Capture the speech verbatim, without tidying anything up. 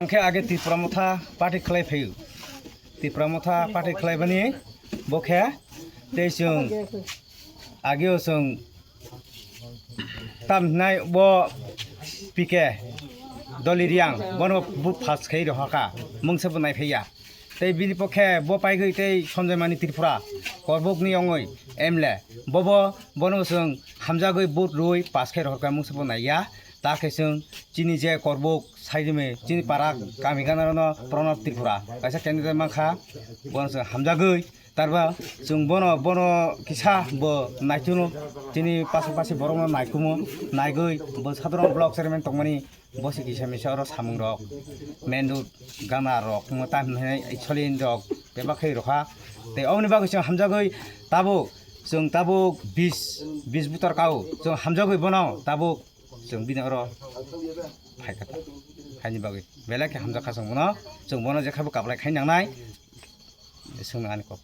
Hwnkhe age Tipra Motha party khlai phaio. Tipra Motha party khlaibani bo khe tei chwng ageo chwng tam hinai bo P K Doli Riang bono bo pass khai rohorkha, mungsa bo naiphaiya. Tei bini pokhe bo paigwi tei Sanjay Mani Tripura Korbukni ongwi M L A, bobo bono chwng hamjagwi vote rwi pass khai rohorkha, mungsa bo naiya. Ta khe chwng chini je Korbuk Saidime, chini para kami ganarano Pranab Tripura kaisa candidate mankha, bono chwng hamjagwi, tarba chwng bono, bono kisa bo naituno, chini pasapasi borokno naikumo, naigwi bo Sadharan block chairman tongmani, bo se kisa misa oro samungrok, main road gana rok, mo tam hinai solin rok bebak khai rokha. Tei oboni bagwi chwng hamjagwi tabuk, chwng tabuk bis, bis butor kao, chwng hamjagwi bono tabuk chwng bini oro phaikha, haini bagwi belai khe hamjakha chwng bono, chwng bono jekha bo kaplai khai nangnai, chwng ani kok.